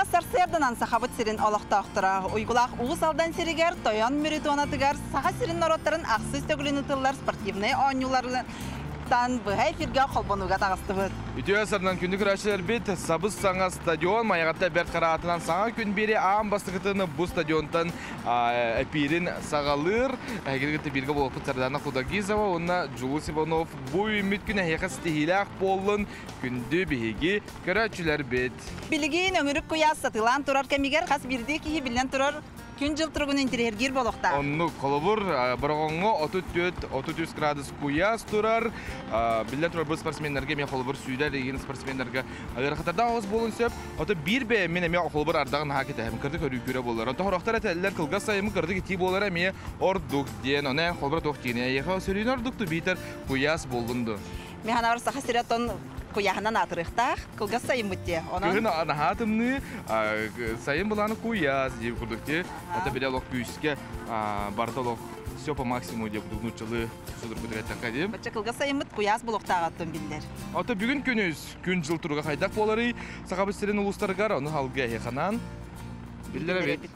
Сайаҕас сарсыарданан Сахабыт сирин олохтоохторо Уйгулаах Уус Алдан сиригэр Тойон Мүрү туонатыгар Саха сирин норуоттарын ахсыс төгүлүн ыытыллар спортивнай оонньууларыттан быһа эфиргэ холбонууга таҕыстыбыт. Үтүө сарынан күндү көрөөччүлэрбит, сабыс саҥа стадион Майаҕатта Бэрт Хараатынан саҥа күн биэри аан бастакытын бу стадионтан эпиирин саҕалыыр. Эһигини кытта бииргэ буолбут Сардана Худогизова уонна Джулус Иванов бу үүммүт күн эһиэхэ ситиһиилээх буоллун, күндү биһиги көрөөччүлэрбит. Билигин өҥүрүк куйаас сатыылаан турар кэмигэр хас биирдии киһи биллэн турар күн-дьыл туругун интириэһиргиир буолуохтаах. Оннук, холобур, Бороҕоҥҥо 34-33 градус куйаас турар. Биллэн турар, бу спортсменнарга эмиэ холобур сүүрэр игин спортсменнарга ыарахаттардаах оҕус буолуон сөп. Ото биир бэйэм мин эмиэ холобур ардаҕын наһаа кэтэһэм, кырдык өрүүкүүрэ буолар. Онто хорохтор этэллэр, кылгас сайымы кырдык итии буолара эмиэ ордук диэн. Ону эн холобура туох диэн эйиэхэ сөрүүн ордук ту биитэр куйаас буоллун ду? Мин санаабар Саха сирэ оттон куйааһынан аатырыахтаах, кылгас сайыммыт дии. Онон Кыһын наһаа тымныы, сайын былааны куйаас диир курдук дии. Это бile олох күүскэ барыта олох все по максимуму диye курдук нууччалыы судургутук эттэххэ дии. Бачча кылгас сайыммыт куйаас буолуохтааҕыттан биллэр. Ото бүгүн күнүс күн-дьыл туруга хайдах буоларый? Сахабыт сирин улуустарыгар ону халга эһиэханан биллэр эбит.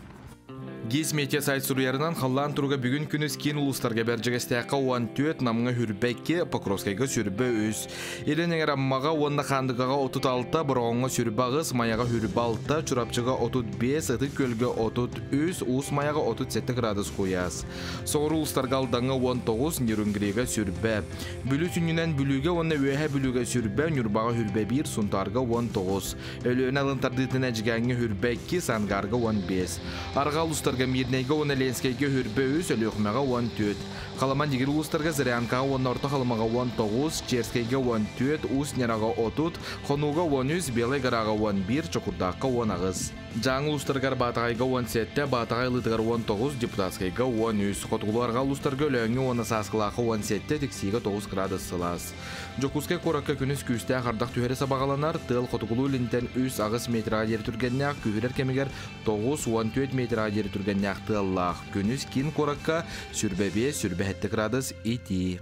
ГИС Метео сайт суруйарынан халлаан туруга бүгүн күнүс киин улуустарга Бэрдьигэстээххэ 14, Намҥа Хүрбэкки, Покровскайга сүрбэ үс, Илин эҥэр Аммаҕа уонна Хаандыгаҕа 36, Бороҕоҥҥо сүрбэ аҕыс, Майаҕа сүрбэ алта, Чурапчыга 35, Ытык Күөлгэ 33, Уус Майаҕа 37 градус куйаас. Соҕуруу улуустарга Алдаҥҥа 19, Нерюнгрига сүрбэ. Бүлүү сүнньүнэн Бүлүүгэ уонна Үөһээ Бүлүүгэ сүрбэ, Ньурбаҕа сүрбэ биир, Сунтаарга 19. Өлүөнэ алын тардыытын Эдьигээҥҥэ Хүрбэ икки, Сангаарга 15. Арҕаа улуустарга Мирнэйгэ уонна Ленскэйгэ Хүрбэ үс, Өлүөхүмэҕэ 14. Халыма Ньигир улуустарга Зырянкаҕа уонна Орто Халымаҕа 19, Черскэйгэ 14, Уус Ньараҕа 30, Хонууга 13, Белай Гораҕа 11, Чокурдаахха 18. Дьааҥы улуустарыгар Баатаҕайга 17, Баатаҕай Ылыытыгар 19, Депутатскайга 13, Хотугулуу-Арҕаа улуустарга Өлөөҥҥө уонна Сааскылаахха 17, Тиксиигэ 9 градус сылаас. Дьокуускай куоракка күнүс күүстээх ардах түһэрэ сабаҕаланар, тыал хотугулуу-илинтэн 3-8 метраҕа диэри түргэннээх, күүһүрэр кэмигэр 9-14 метраҕа диэри түргэннээх тыаллаах. Күнүс киин куоракка 25-27 градус итии.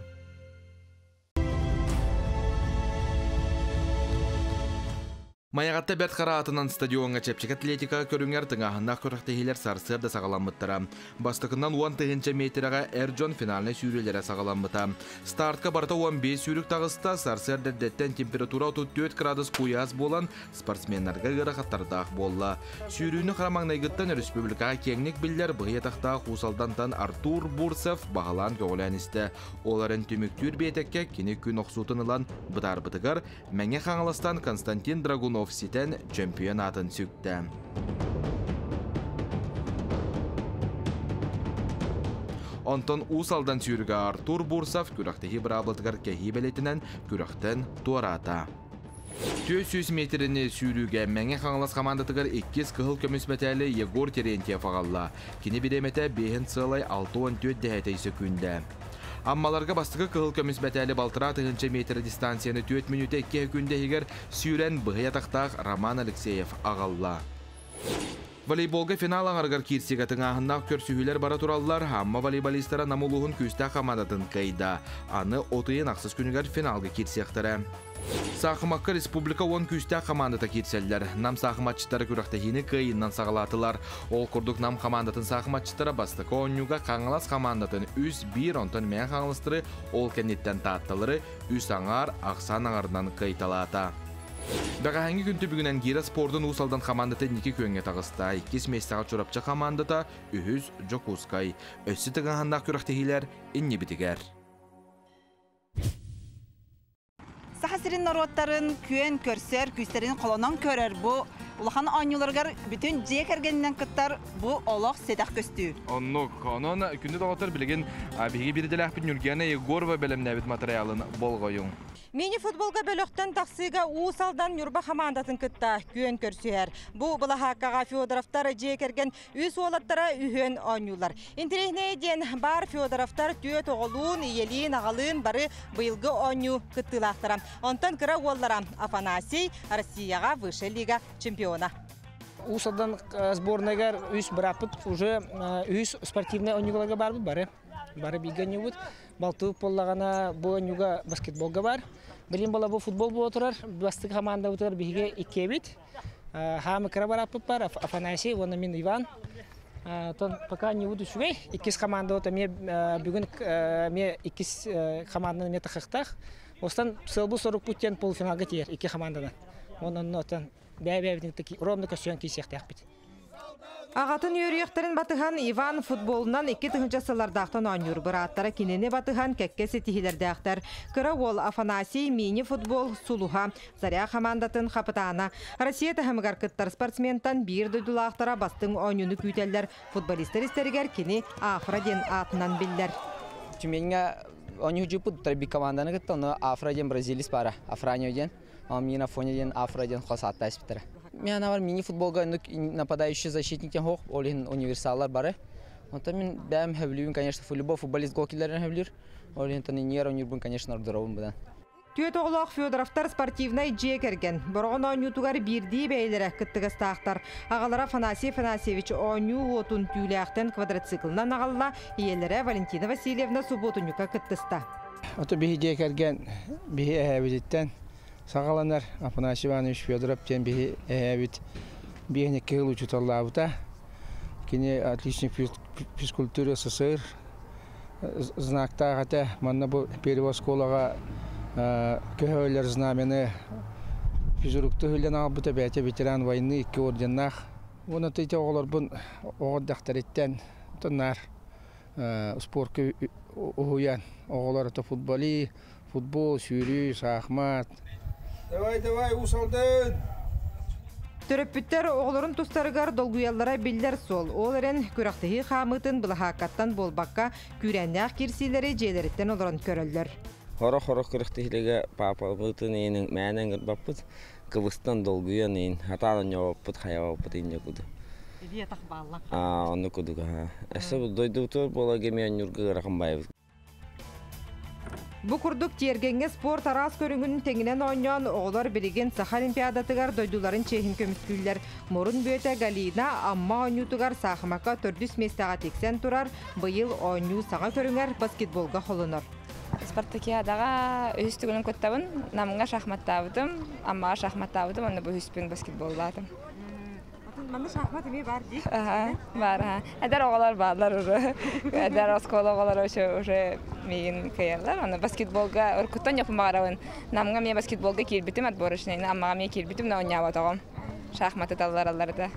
Майаҕатта Бэрт Хара аатынан стадиоҥҥа чэпчэки атлетика көрүҥэр тыҥааһыннаах күрэхтэһиилэр сарсыарда саҕаламмыттара. Бастакынан 10 000 миэтэрэҕэ эр дьон финальнай сүүрүүлэрэ саҕаламмыта. Стартка барыта 15 сүүрүк таҕыста, сарсыарда эрдэттэн температура 34 градус куйаас буолан, спортсменнарга ыарахаттардаах буолла. Сүүрүүнү хара маҥнайгыттан өрөспүүбүлүкэҕэ киэҥник биллэр быһый атахтаах Уус Алдантан Артур Бурцев баһылаан-көҕүлээн истэ. Ол эрэн түмүктүүр биэтэккэ кини күн охсуутун ылан бытаарбытыгар Мэҥэ Хаҥаластан Константин Драгунов ситэн чөмпүйүөн аатын сүктэ. Онтон Уус Алдан сүүрүгэ Артур Бурсов күрэхтэһии быраабылатыгар кэһии бэлиэтинэн күрэхтэн туораата. 400 метрини сүүрүүгэ Мэҥэ Хаҥалас хамаандатыгар иккис кыһыл көмүс мэтээли Егор Терентьев аҕалла. Кини бириэмэтэ 5,64 дэһэтэй сөкүүндэ. Аммаларга бастакы кыһыл көмүс мэтээли балтараа тыһыынча миэтэрэ дистанцияны 4 мүнүүтэ 2 секүндэ иһигэр сүүрэн быһый атахтаах Роман Алексеев аҕалла. Волейболга финал аҥарыгар киирсиигэ тыҥааһыннаах көрсүһүүлэр бара тураллар. Амма волейболистара Нам улууһун күүстээх хамаандатын кыайда. Аны от ыйын ахсыс күнүгэр финалга киирсиэхтэрэ. Саахымакка республика уон күүстээх хамаандата киирсэллэр. Нам саахыматчыттара күрэхтэһиини кыайыынан саҕалаатылар. Ол курдук Нам хамаандатын саахыматчыттара бастакы оонньууга Хаҥалас хамаандатын 3-1, онтон Мэҥэ Хаҥаластары ол кэнниттэн Таатталары үс аҥаар, ахсаан аҥарынан кыайталаата. Бэҕэһээҥҥи күн түбүгүнэн гира спордун Уус Алдан хамаандата инники күөҥҥэ таҕыста. Иккис миэстэҕэ Чурапчы хамаандата, үһүс Дьокуускай. Өссө тыҥааһыннаах күрэхтэһиилэр иннибитигэр. Саха сирин норуоттарын күөн көрсөр, күүстэрин холонон көрөр бу улахан оонньууларыгар бүтүн дьиэ кэргэнинэн кыттар бу олох сэдэх көстүү. Оннук. Онон күндү доҕоттор билигин биһиги биирдэлээхпит Ньургияна Егорова бэлэмнээбит матырыйаалын болҕойуҥ. Мини-футболга бөлөхтөн тахсыыга Уус Алдан Ньурба хамаандатын кытта күөн көрсүһэр. Бу былаһааккаҕа Федоровтар дьиэ кэргэн Үс уолаттара үһүөн оонньуулар. Интэриэһинэй диэн баар Федоровтар түөрт оҕолуун, ийэлиин, аҕалыын бары быйылгы оонньуу кыттыылаахтара. Онтон кыра уоллара Афанасий Россияҕа высшая лига чемпиона. Уус Алдан сборнайгар үс бырааппыт уже үс спортивнай оонньууларга барбыт бары. Бары бииргэ оонньуубут. Балтыбыт буоллаҕына бу оонньууга баскетболга бар. Билин буола бу футбол буола турар. Бастакы командабытыгар биһиги иккиэбит. Хаамы кыра бараппыт бар, Афанасий, уонна мин Иван. Тон пока не буду үчүгэй. Иккис команда вот эмиэ бүгүн эмиэ иккис команданы эмиэ тахыахтаах. Остан сыалбы сорукпут диэн полуфиналга тиийэр икки команданан. Онон отон бэйэ-бэйэбитин ровно көрсүөн киирсиэхтээхпит. Аҕатын үөрүйэхтэрин батыһан Иван футболунан 2000 сыллардаахтан оонньуур, бырааттара кинини батыһан кэккэ ситиһиилэрдээхтэр. Кыра уол Афанасий мини-футбол сулуһа, Заря хамаандатын хапытаана. Россия таһымыгар кыттар спортсментан биир дойдулаахтара бастыҥ оонньууну күүтэллэр. Футболистар истэригэр кини Афра диэн аатынан биллэр. Тюменьга оонньуу жуппут би команданы кытта, ону Афра диэн бразилец бара, Афранио диэн. Мина Фоня диэн Афра диэн хос аатта испиттэрэ. Мен бар мини-футболга нападающий защитник хох, ол универсаллар бары. Онтон мин бэм хөблүүн, конечно, любой футболист гол киллэрин хөблүр. Ол иһин ньиэр оонньуурбун, конечно, ордоробун будан. Түөрт оҕолоох Федоровтар спортивнай дьиэ кэргэн. Бороҕон оонньуутугар биирдии бэйэлэрэ кыттыгастаахтар. Аҕалара Афанасий Афанасьевич оонньуу уотун Түүлээхтэн квадроциклынан аҕалла, ийэлэрэ Валентина Васильевна субуотунньукка кыттыста. Ото биһи дьиэ кэргэн биһи эһээбититтэн саҕаланар. Афанасий Иванович Федоров диэн биһи эһээбит 52 жыл учууталлаабыта. Кини отличник физкультуры СССР знактаах этэ. Манна бу первая көһөөлөр знамяны физрукту хүллэн албыта, бэйэтэ ветеран войны, икки орденнаах. Уонна тыйта оҕолорбун оҕо дьахтариттен тоннар спортка уһуян оҕолор это футболи, футбол, сүүрүү, саахмат. Давай, давай, Уус Алдан! Төрөппүттэр оҕолорун тустарыгар долгуйаллара биллэр суол. Ол эрэн күрэхтэһии хаамыытын былаһааккаттан буолбакка, күүрээннээх киирсиилэри дьиэлэриттэн олорон көрөллөр. Хоро-хоро күрэхтэһиилэргэ паапабытын иинин мээнэн гырбаппыт, кыбыстан долгуйан иин, хатаан ньооппут, хаябаппыт инне куду. Аа, онну кудуга. Эссе дойдубутугар буола кеме ньурга ырахан байбыт. Бу курдук тиэргэҥҥэ спорт араас көрүҥүн тэҥинэн оонньоон, оҕолор билигин Саха Олимпиадатыгар дойдуларын чиэһин көмүскүүллэр. Мурун бүөтэ Галина Амма оонньуутугар саахымакка төрдүс миэстэҕэ тиксэн турар, быйыл оонньуу саҥа көрүҥэр баскетболга холонор. Спартакиадаҕа үһүс төгүлүн кыттабын. Намҥа шахматтаабытым, Аммаҕа шахматтаабытым, онно бу үһүспүн баскетболлаатым. Манна шахмат эмиэ баар дии. Баар, аха. Эдэр оҕолор бааллар уже. Эдэр оскуола оҕолоро уже миигин кыайаллар. Аны баскетболга уруккуттан дьоппумаҕарабын. Намҥа эмиэ баскетболга киирбитим, отборочнайны Аммаҕа эмиэ киирбитим, но оонньооботоҕум. Шахматы таллараллар да.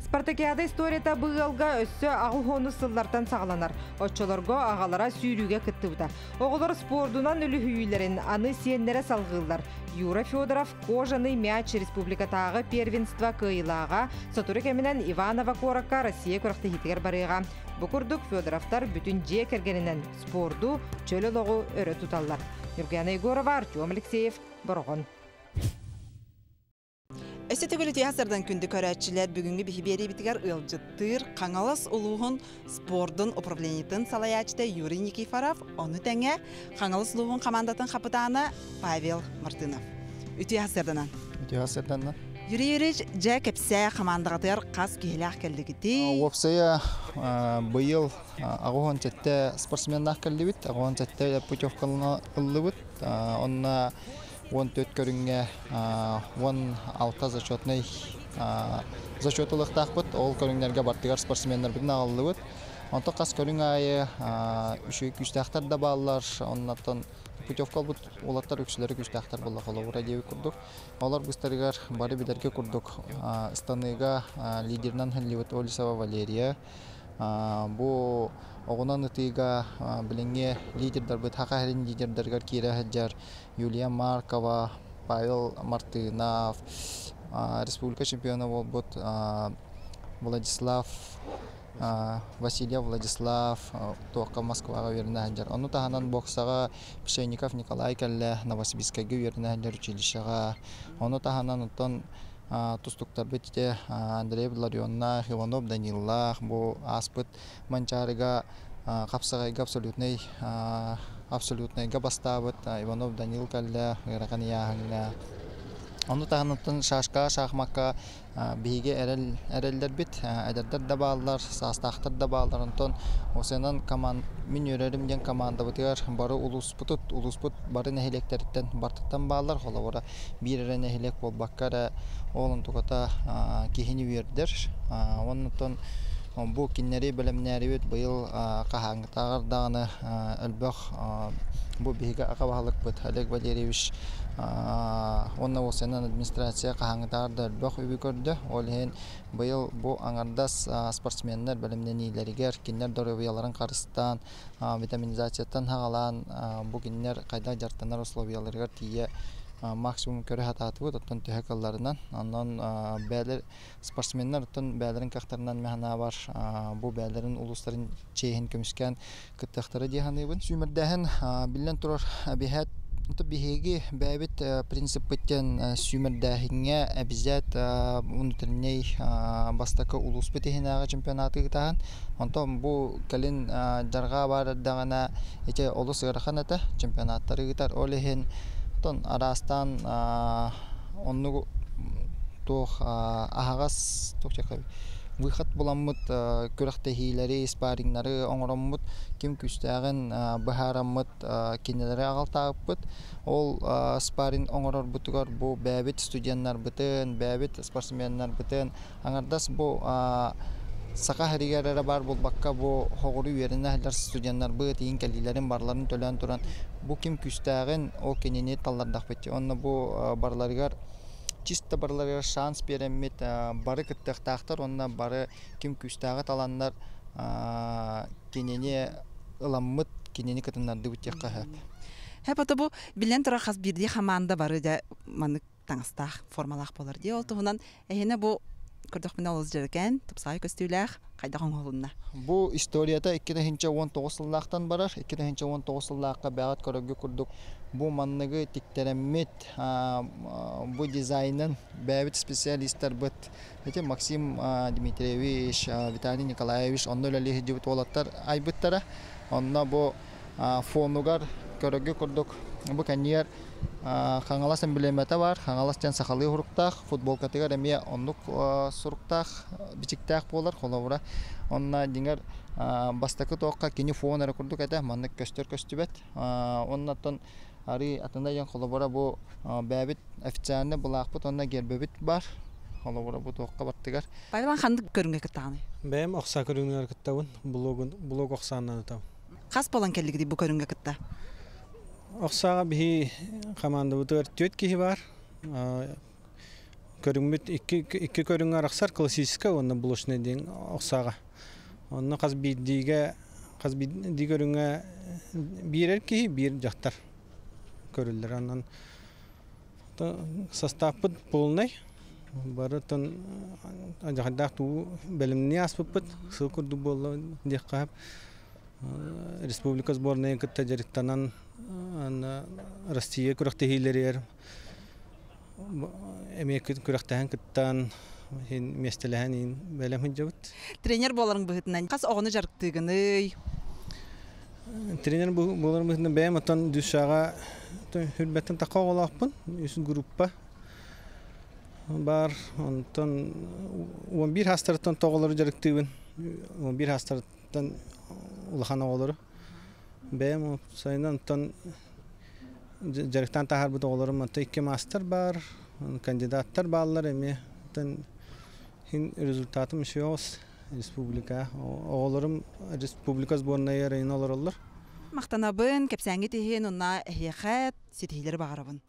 Спартакиада историята бу ыалга өссө 80-ус сыллартан саҕаланар. Оччолорго аҕалара сүүрүүгэ кыттыбыта. Оҕолор спордунан үлүһүйүүлэрин аны сиэннэрэ салҕыыллар. Юра Федоров кожаный мяч республикатааҕы первенство кыайыылааҕа, сотору кэминэн Иваново куоракка Россия күрэхтэһиитигэр барыаҕа. Бу курдук Федоровтар бүтүн дьиэ кэргэнинэн спорду, чөл олоҕу өрө туталлар. Нюргуяна Егорова, Артем Алексеев, Бороҕон. Өссө төгүл үтүө сардан күндү көрөөччүлэр, бүгүҥҥү биһи биэриибитигэр ыалдьыттыыр Хаҥалас улууһун спордун управлениетын салайааччыта Юрий Никифоров, ону тэҥэ Хаҥалас улууһун командатын хапытаана Павел Мартынов. Үтүө сарданан. Үтүө сарданан. Юрий Юрьевич, дьэ кэпсээ, хамаандаҕытыгар хас киһилээх кэллигитий? Уопсайа быйыл 87 спортсменнаах кэллибит, 87 путевканы ыллыбыт. Онно 14 көрүҥҥэ 16 зачетный зачет ылыахтаахпыт. Ол көрүҥнэргэ бартыгар спортсменнарбытын аҕаллыбыт. Онтон хас көрүҥ аайы үчүгэй күүстээхтэр да бааллар. Оннаттан путевка ылбыт уолаттар үксүлэрэ күүстээхтэр буолла холобура диэбит курдук. Олор быстарыгар бары билэргэ курдук ыстаныыга лидеринэн хыллыбыт Олисова Валерия. Бу оҕунан ытыыга билиҥҥи лидердарбыт Саха сирин лидердарыгар киирэ сылдьар Юлия Маркова, Павел Мартынов, республика чемпиона буолбут Владислав Васильев Владислав туохха Москваҕа үөрэнэ сылдьар. Ону таһынан боксаҕа Пшенников Николай кэллэ, Новосибирскайга үөрэнэ сылдьар училищеҕа. Ону таһынан оттон тустуктарбыт ити Андрей Ларионнаах, Иванов Даниллаах бу ааспыт Манчаарыга хапсаҕайга абсолютнайга бастаабыт Иванов Данил кэллэ, ыарахан ыйааһыҥҥа. Ону таһынан шашка, шахмакка биһиги эрэл эрэллэрбит, эдэрдэр да бааллар, саастаахтар да бааллар. Онтон осенан команд мин үөрэрим диэн командабытыгар бары улууспутут, улууспут бары нэһилиэктэриттэн бартыттан бааллар. Холобура биир эрэ нэһилиэк буолбакка эрэ ол онтуката киһини үөрдэр. Оннуттан бу кинилэри бэлэмнээрибит быйыл хаһааҥҥытааҕар даҕаны элбэх бу биһиги аҕа баһылыкпыт Олег Валерьевич уонна уопсайынан администрация хаһааҥҥытааҕар да элбэх үбү көрдө. Ол иһин быйыл бу аҥардас спортсменнар бэлэмнэниилэригэр кинилэр доруобуйаларын харыстаан, витаминизацияттан саҕалаан бу кинилэр хайдах дьарыктанар условияларыгар тиийэ максимум көрө сатаатыбыт, оттон төһө кылларынан. Онон бээлэр спортсменнар оттон бээлэрин кыахтарынан мин санаабар бу бээлэрин улуустарын чиэһин көмүскээн кыттыахтара дии саныыбын. Сүүмэрдээһин биллэн турар эбиһээт биһиги бэйэбит принциппыт диэн сүүмэрдээһиҥҥэ эбизээт внутренний бастакы улууспут иһинээҕи чемпионаты ыытаһын. Онтон бу кэлин дьарҕаа баар эрдэҕинэ ити олус ыарахан этэ чемпионаттары ыытар. Ол иһин оттон араастаан оннук туох аһаҕас туох выход буламмыт күрэхтэһиилэри, спаррингнары оҥороммут, ким күүстээҕин быһаараммыт кинилэри аҕалтаабыппыт. Ол спарринг оҥорорбутугар бу бэйэбит студеннарбытын, бэйэбит спортсменнарбытын аҥардас бу саха сиригэр эрэ баар буолбакка бу хоҕуру үөрэнэ сылдьар студеннарбыт иин кэлиилэрин барыларын төлөөн туран бу ким күүстээҕин ол кинини таллардахпыт. Онно бу барыларыгар чисто барыларыгар шанс биэрэммит бары кыттыахтаахтар уонна бары ким күүстээҕи таланнар кинини ыламмыт кинини кытыннардыбыт диэххэ сөп. Хэп ото бу билэн турар хас биирдии хамаанда бары дьэ маннык таҥастаах формалаах буолар дии. Ол туһунан эһиэнэ бу көрдөхпүнэ олус дьэрэкээн, тупсаҕай көстүүлээх, хайдах оҥоһулунна? Бу историята 2019 сыллаахтан барар. 2019 сыллаахха бэҕэт көрөргө курдук бу манныгы тиктэрэммит бу дизайнын бэйэбит специалистарбыт ити Максим Дмитриевич, Виталий Николаевич онно үлэлии сылдьыбыт уолаттар айбыттара. Онно бу фонугар көрөргө курдук бу кэннигэр Хаҥалас эмблемата бар. Хаҥалас диэн сахалыы суруктаах, футболкатыгар эмиэ оннук суруктаах, бичиктээх буолар холобура. Онно дьиҥэр бастакы туохха кини фон эрэ курдук этэ, маннык көстөр көстүбэт. Оннотон арыы атына диэн холобура бу бэйэбит официальный былаахпыт уонна гербэбит бар. Холобура бу туохха бартыгар. Павел ханнык көрүҥҥэ кыттаҕыный? Бэйэм охса көрүҥүгэр кыттабын. Блогун блог охсааннан ытабын. Хас буолан кэллигитий бу көрүҥҥэ кытта? Охсааҕа биһи хамаандабытыгар түөрт киһи баар. Көрүҥмүт икки, икки көрүҥҥэ арахсар классическай уонна блочнай диэн охсааҕа. Онно хас биирдиигэ хас биирдии көрүҥҥэ биирэр киһи, биир дьахтар көрүллэр. Онон састааппыт полнай. Барытын дьахардаах туу бэлэмнии ааспыппыт. Сыл курдук буолла диэххэ Республика сборнайын кытта дьарыктанан Россия күрэхтэһиилэригэр эмиэ күрэхтэһэн кыттан миэстэлэһэн бэлэм сылдьабыт. Тренер буоларыҥ быһыытынан хас оҕону дьарыктыыгыный? Тренер буоларым быһыытынан бэйэм оттон Дюшаҕа хүрбэттэн тахха оҕолоохпун. Үс группа баар. Онтон 11 хастарыттан тоҕолору дьарыктыыбын. 11 хастарыттан улахан оҕолору. Бэйэм сайынын оттон дьарыктаан таһаарбыт оҕолорум онто икки маастар баар, кандидаттар бааллар эмиэ. Оттон хин результатым үчүгэй республика. Оҕолорум республика сборнайа района олороллор. Махтанабын, кэпсээҥҥит иһин уонна эһиэхэ ситиһиилэри баҕарабын.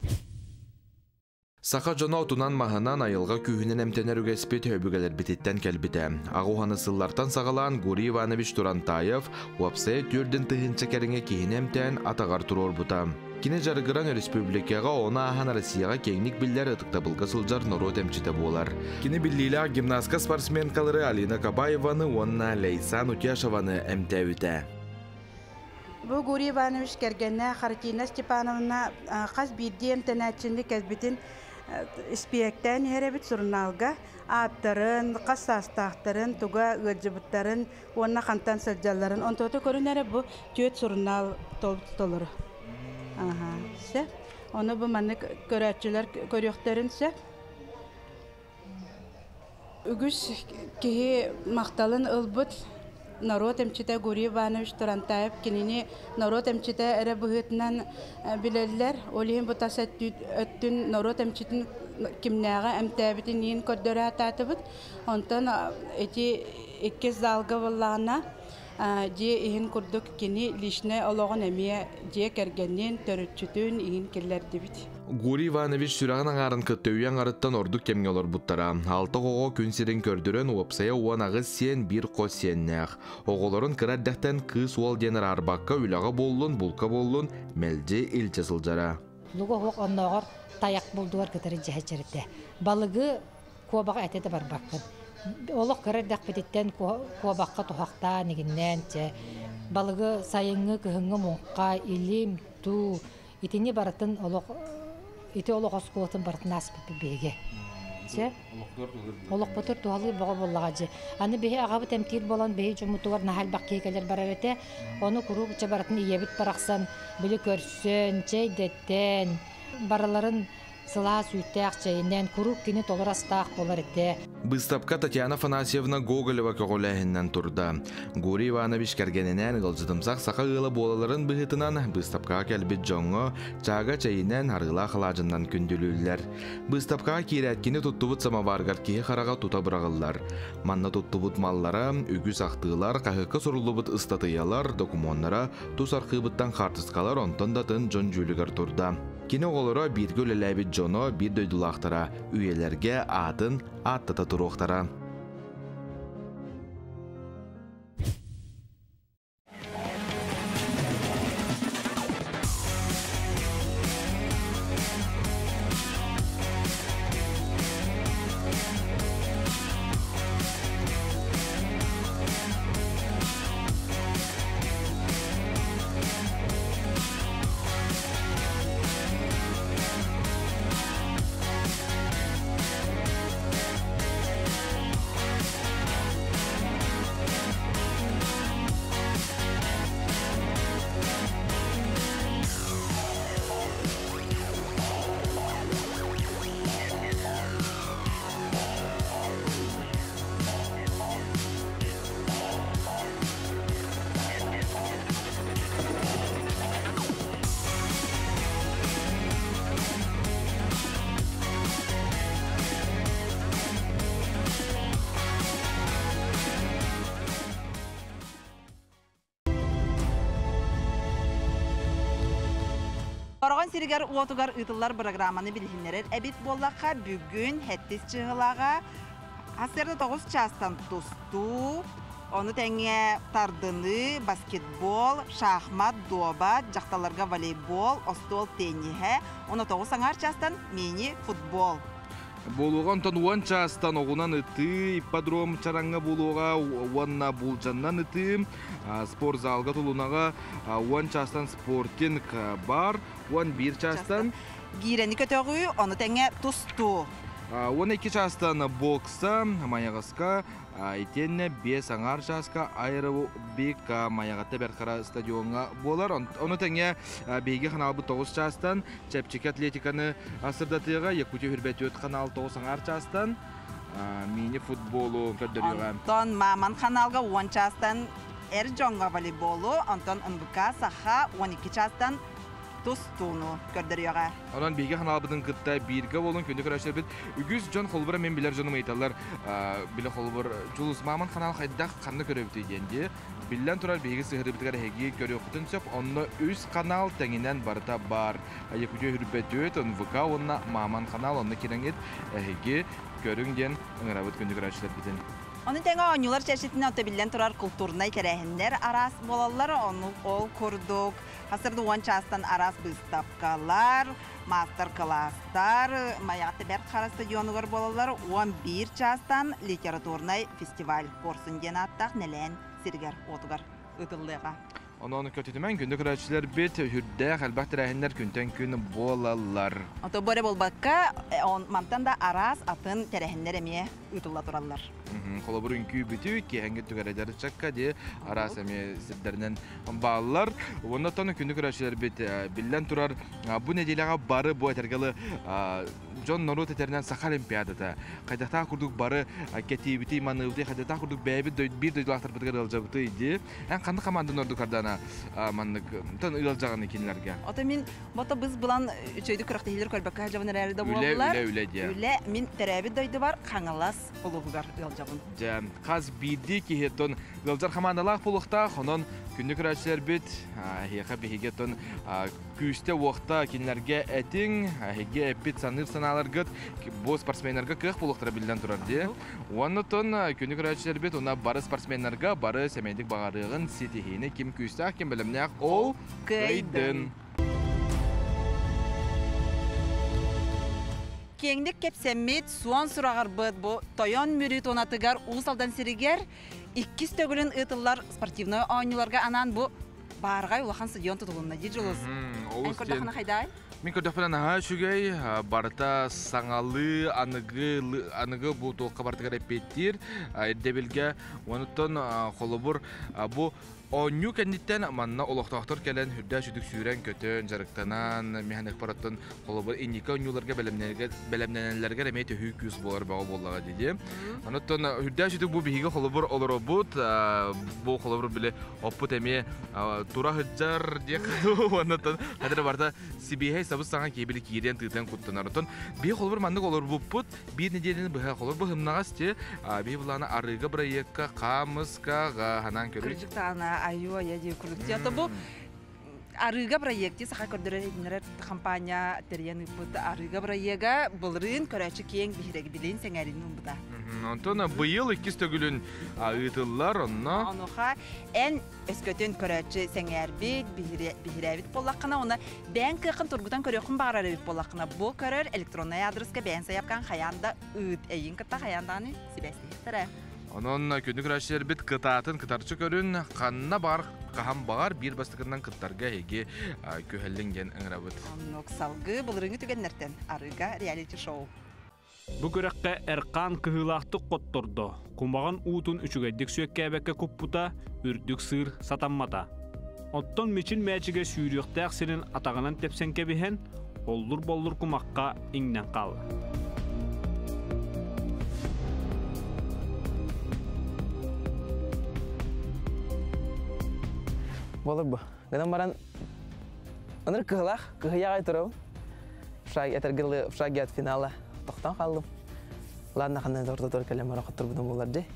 Саха дьоно отунан-маһынан айылҕа күүһүнэн эмтэнэр үгэспит өбүгэлэрбититтэн кэлбитэ. Аҕа уһаны сыллартан саҕалаан Гурий Иванович Турантаев уопсайа түөрдүн тыһыынча кэриҥэ киһини эмтээн атаҕар туруорбута. Кини дьарыгыран өрөспүүбүлүкэҕэ, ону ааһан Россияҕа киэҥник биллэр ытыктабылга сылдьар норуот эмчитэ буолар. Кини биллиилээх гимнастка спортсменкалары Алина Кабаеваны уонна Лейсан Утяшеваны эмтээбитэ. Бу Гурий Иванович кэргэнэ Харатина Степановна хас биирдии эмтэнээччини кэлбитин испиэктээн иһэр эбит сурунаалга ааттарын, хас саастаахтарын, туга ыалдьыбыттарын уонна хантан сылдьалларын. Онтуота көрүн эрэ бу түөрт сурунаал толору. Аха, сөп. Оны бу маннык көрөөччүлэр көрүөхтэрин сөп. Үгүс киһи махталын ылбыт норуот эмчитэ Гурий Иванович Турантаев кинини норуот эмчитэ эрэ быһыытынан билэллэр. Ол иһин бу тас өттүн норуот эмчитин кимнээҕи эмтээбитин иин көрдөрө сатаатыбыт. Онтон ити иккис залга буоллаҕына дьиэ иһин курдук кини личнэй олоҕун эмиэ дьиэ кэргэнин, төрүччүтүн иһин киллэрдибит. Гурий Иванович сүрэҕин аҥаарын кытта үйэ аҥарыттан ордук кэмҥэ олорбуттара. Алта оҕоҕо күн сирин көрдөрөн уопсайа 18 сиэн, биир хос сиэннээх. Оҕолорун кыра эрдэхтэн кыыс уол диэн араарбакка үлэҕэ буоллун, булка буоллун мэлдьи илдьэ сылдьара. Луга оһох оннооҕор тайах булдугар кытары дьэһэ Балыгы куобаҕа этэ да барбаккын. Олох кыра эрдэхпититтэн куобахха туһахтаан игиннээн чэ балыгы сайыҥҥы кыһыҥҥы муҥха, илим, туу итини барытын олох ити олох оскуолатын барытын ааспыппыт биһиги. Чэ олохпутур туһалыыр бөҕө буоллаҕа дьи. Аны биһи аҕабыт эмтиир буолан биһи дьоммутугар наһаа элбэх киһи кэлэр барар этэ. Ону куруук чэ барытын ийэбит барахсан били көрсөн, чэйдэттэн барыларын сылаас үүттээх чэйинэн куруук кини толор астаах буолар этэ. Быыстапка Татьяна Афанасьевна Гоголева көҕүлээһининэн турда. Гурий Иванович кэргэнинээн ыалдьытымсах саха ыала буолаларын быһыытынан быыстапкаҕа кэлбит дьоҥҥо чаага чэйинэн, арыылаах алаадьыннан күндүлүүллэр. Быыстапкаҕа киирээт кини туттубут самоваргар киһи хараҕа тута быраҕыллар. Манна туттубут маллара, үгүс ахтыылар, хаһыакка суруллубут ыстатыйалар, докумуоннара, тус архыыбыттан хаартыскалар онтон да атын дьон дьүүлүгэр турда. Кини оҕолоро бииргэ үлэлээбит дьоно, биир дойдулаахтара үйэлэргэ аатын ааттата туруохтара. Бороҕон сиригэр уотугар ыытыллар бырагырааманы билиһиннэрэр эбит буоллахха, бүгүн сэттис чыһылаҕа сарсыарда тоҕус чаастан тустуу, ону тэҥэ тардыныы, баскетбол, шахмат, дуобат, дьахталларга волейбол, остуол тенниһэ, уонна тоҕус аҥаар чаастан мини-футбол. Буолуоҕа онтон уон чаастан оҕунан ытыы, ипподром чараҥҥа буолуоҕа уонна булдьаннан ытыы, спортзалга Тулунаҕа уон чаастан спортинг бар, 11 чаастан гиирэни көтөҕүү, ону тэҥэ тустуу. 12 чаастан бокса, Майаҕаска, итиэннэ биэс аҥаар чааска аэробика Майаҕатта Бэрт стадиоҥҥа буолар. Ону тэҥэ биһиги ханаалбыт тоҕус чаастан чэпчэки атлетиканы сырдатыаҕа, Якутия хүрбэтүөт ханаал тоҕус аҥаар чаастан мини-футболу көрдөрүөҕэ. Онтон Маман ханаалга 10 чаастан эр дьоҥҥо волейболу, онтон НВК Саха 12 чаастан тустууну көрдөрүөҕэ. Онон биһиги ханаалбытын кытта бииргэ буолун күндү көрөөччүлэрбит. Үгүс дьон холобура мен билэр дьонум ыйыталлар, билэ холобур Дьулус Маман ханаал хайдах ханна көрөбүтүй диэн дии. Биллэн турар биһиги сыһырыбытыгар эһиги көрүөххүтүн сөп. Онно үс канал тэҥинэн барыта бар. Якутия хүрбэтүөт, НВК уонна Маман канал онно кирэҥит эһиги көрүҥ диэн ыҥырабыт күндү көрөөччүлэрбитин. Ону тэҥэ оонньуулар чэрчитинэн биллэн турар култуурунай тэрээһиннэр араас буолаллар. Ону ол курдук хасырды 10 чаастан араас быыстапкалар, мастер-класстар, Майаҕатта Бэрт Хара стадионугар буолаллар. 11 чаастан литературнай фестиваль Куорсун диэн ааттаах Нэлээн сиригэр уотугар ыытыллыаҕа. Онон көтүтүмэн күндү көрөөччүлэрбит үрдээх элбэх тэрээһиннэр күнтэн күн буолаллар. Ото бу эрэ буолбакка, мантан да араас атын тэрээһиннэр эмиэ ыытылла тураллар. Холобур үҥкүү бүтүү, киэһэҥҥи түгэрэ дьарычакка дии араас эмиэ сирдэринэн бааллар. Уонна оттон күндү көрөөччүлэрбит биллэн турар бу нэдиэлэҕэ бары бу этэргэлы дьон норуот этэринэн Саха Олимпиадата хайдахтаах курдук бары кэтиибитий, маныыбытый, хайдахтаах курдук бэйэбит биир дойдулаахтарбытыгар ыалдьабытый дии. Эн ханнык команданы ордук ардана маннык тон ыалдьаҕыный кинилэргэ? Ото мин бото быс булан үчүгэйдик күрэхтэһиилэр көрбөккө сылдьабын эрээри да буоллар. Үлэ, үлэ, үлэ диэ. Үлэ мин төрөөбүт дойдубар Хаҥалас улууһугар ыалдьабын. Дьэ, хас биирдии киһи тон ыалдьар хамаандалаах буолуохтаах, онон күндү көрөөччүлэрбит, эһиэхэ биһиги тон күүстэ-уохта кинилэргэ этиҥ, эһиги эппит саныыр санааларгыт бу спортсменнарга кыах буолуохтара биллэн турар дии. Уонна оттон күнү көрөөччүлэрбит уонна бары спортсменнарга бары сэмэйдик баҕарыаҕын ситиһиини ким күүстээх, ким бэлэмнээх ол кыайдын! Киэҥник кэпсэммит, суон сураҕарбыт бу Тойон Мүрү туонатыгар Уус Алдан сиригэр иккис төгүлүн ыытыллар спортивнай оонньууларга анаан бу баарҕай улахан стадион тутулунна дии Дьулус. Эн көрдөххүнэ хайдай? Мин көрдөхпүнэ наһаа үчүгэй, барыта саҥалыы, аныгы, аныгы бу туохха барытыгар эппиэттиир ирдэбилгэ. Онуттан холобур бу оонньуу кэнниттэн манна олохтоохтор кэлэн үрдээх сүдүк сүүрэн-көтөн, дьарыктанан, механикпараттан холобур инники оонньууларга бэлэмнэнэллэригэр эмиэ төһүү күүс буолар бөҕө буоллаҕа дии. Онуттан үрдээх сүдүк бу биһиги холобур олоробут, бу холобур били оппут эмиэ тура сылдьар диэх уонна хадыр барда сибиэһэй сабыс саҥа киэбили киириэн тыытан куттанар отон биһи холобур маннык олорбуппут биир нэдиэлэни быһа холобур быһымнаҕас ти биһи былаана арыыга бырайыакка хаамыска ханан көрүй Кырдьыктаана айуа я дии курдук бу Арыыга проекти саха көрдөрөр иһитиннэрэр компания тэрийэн ыыппыт Арыыга бырайыага былырыын көрөөччү киэҥ биһирэбилин сэҥээриини ылбыта. Онтон быйыл иккис төгүлүн ыытыллар онно. Онуоха эн өскөтүн көрөөччү сэҥээрбит, биһирээбит буоллаххына, уонна бэйэҥ кыаххын тургутан көрүөххүн баҕарар эбит буоллаххына, бу көрөр электроннай аадырыска бэйэҥ сайаапкаҥ хайаан да ыыт, эйигин кытта хайаан даҕаны сибээстэһиэхтэрэ. Онон күндү көрөөччүлэрбит кытаатын кытарчы көрүн, ханна баҕар хаһан баҕар биир бастакынан кыттарга эһиги күһэллиҥ диэн ыҥырабыт. Оннук салгыы былырыыҥҥы түгэннэртэн арыыга реалити-шоу. Бу күрэххэ Эркаан кыһыылаахтык хоттордо, кумаҕын уутун үчүгэйдик сүөккээбэккэ куппута, үрдүк сыыр сатаммата. Оттон Мичил мээчигэ сүүрүөхтээх сирин атаҕынан тэпсэн кэбиһэн, оллур-боллур кумахха иҥнэн хаалла. Болор бу. Гынан баран ыныр кыһылаах, кыһыйаҕай турабын. В этэргилы в шаге от финала тохтон хааллым. Ладно, ханна ортотор кэлэн баран хотторбутум буолар дии.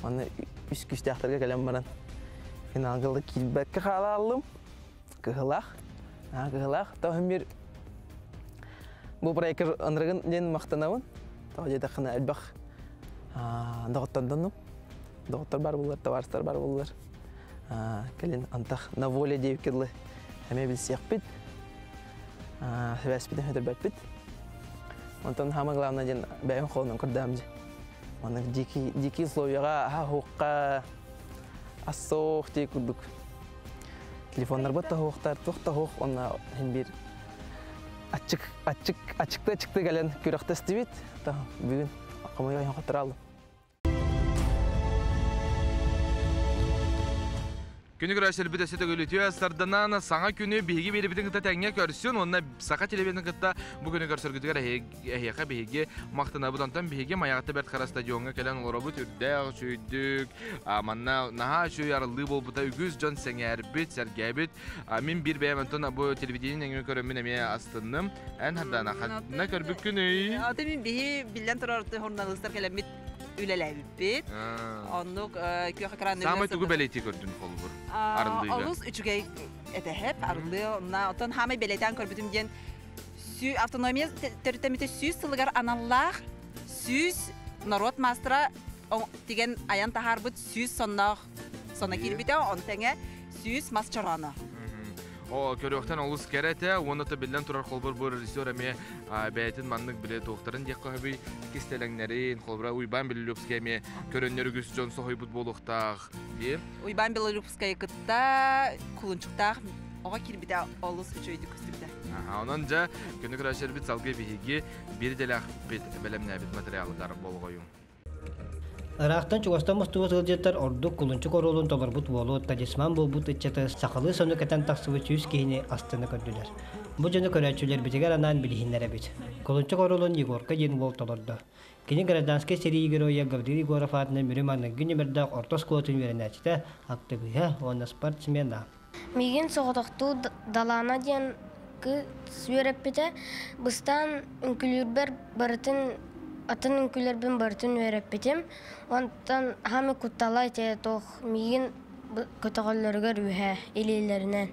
Манна үс күүстээхтэргэ кэлэн баран финалга киирбэккэ хаалааллым. Кыһылаах. Кыһылаах. Тоһун бир бу проектка ынырыгын диэн махтанабын. Тоҕо диэтэххинэ элбэх доҕоттордоннум. Доҕоттор бар буллар, товарыстар бар буллар. Кэлин антах на воле диэбиккэ дылы эмиэ билсиэхпит. Сибээспитин өтөрбөппүт. Онтон самое главное диэн бэйэм холонон көрдөһөм дьэ. Маннык дикий, дикий условияҕа аһа-уохха ассоох дии курдук. Телефоннарбыт да суохтар, туох да суох, онно иһин биир аччык, аччык, аччыкты-аччыкты кэлэн күрэхтэстибит. Бүгүн хомойо хотторалым. Күнү көрөөччүлэрбит өссө төгүлүтүө сарданан саҥа күнү биһиги биэрибитин кытта тэҥҥэ көрсүн уонна саха телевизионун кытта бу күнү көрсөргүтүгэр эһиэхэ биһиги махтанабыт. Онтон биһиги Майаҕатта Бэрт Хара стадиоҥҥа кэлэн олоробут үрдээх үчүгүйдүк манна наһаа үчүгэй арыллыы буолбута үгүс дьон сэҥээрбит, сэргээбит. Мин биир бэйэм онтон бу телевидение нөҥүө көрөммүн эмиэ астынным. Эн Хардана ханна көрбүккүнүй? Аты мин биһи биллэн турар журналистар кэлэммит үлэлээбиппит. Оннук күөх экран Саамай тугу бэлиэтии көрдүн холобур? Арыллыыга. Олус үчүгэй этэһэп, арыллыы онна отон хаамай бэлиэтээн көрбүтүм диэн автономия төрүттэммитэ 100 сылыгар аналлаах 100 норуот маастара тигэн айан таһаарбыт 100 сонноох соно киирбитэ, он тэҥэ 100 мас чорооно. О, көрүөхтэн олус кэрэ этэ, уонна да биллэн турар холбор бу режиссер эмиэ бэйэтин маннык билэ туохтарын диэххэ сөбүй кистэлэҥнэрин, холобура Уйбаан Белолюбскай эмиэ көрөннөр үгүс дьон соһуйбут буолуохтаах дии. Уйбаан Белолюбскай кытта кулунчуктаах оҕо киирбитэ олус үчүгэйдик көстүбүтэ. Онон дьэ, күнү көрөөччүлэрбит салгыы биһиги биир идэлээхпит бэлэмнээбит материалыгар болҕойуҥ. Ыраахтан-чугастан мустубут ыалдьыттар ордук кулунчук оруолун толорбут уолу талисман буолбут ыччаты сахалыы сону кэтэн тахсыбыт сүүс киһини астына көрдүлэр. Бу дьону көрөөччүлэрбитигэр анаан билиһиннэрэбит. Кулунчук оруолун Егорка диэн уол толордо. Кини гражданскай сэрии геройа Гаврил Егоров аатынан Мүрү маҥнайгы нүмердээх орто оскуолатын үөрэнээччитэ, актыбыыһа уонна спортсмена. Миигин соҕотохтуу Далаана диэн кыыс үөрэппитэ. Быстаан үҥкүүлүүрбэр барытын атын үҥкүүлэрбин барытын үөрэппитим. Онтон хаамай куттала ити туох миигин көтөҕөллөрүгэр үөһэ илиилэринэн.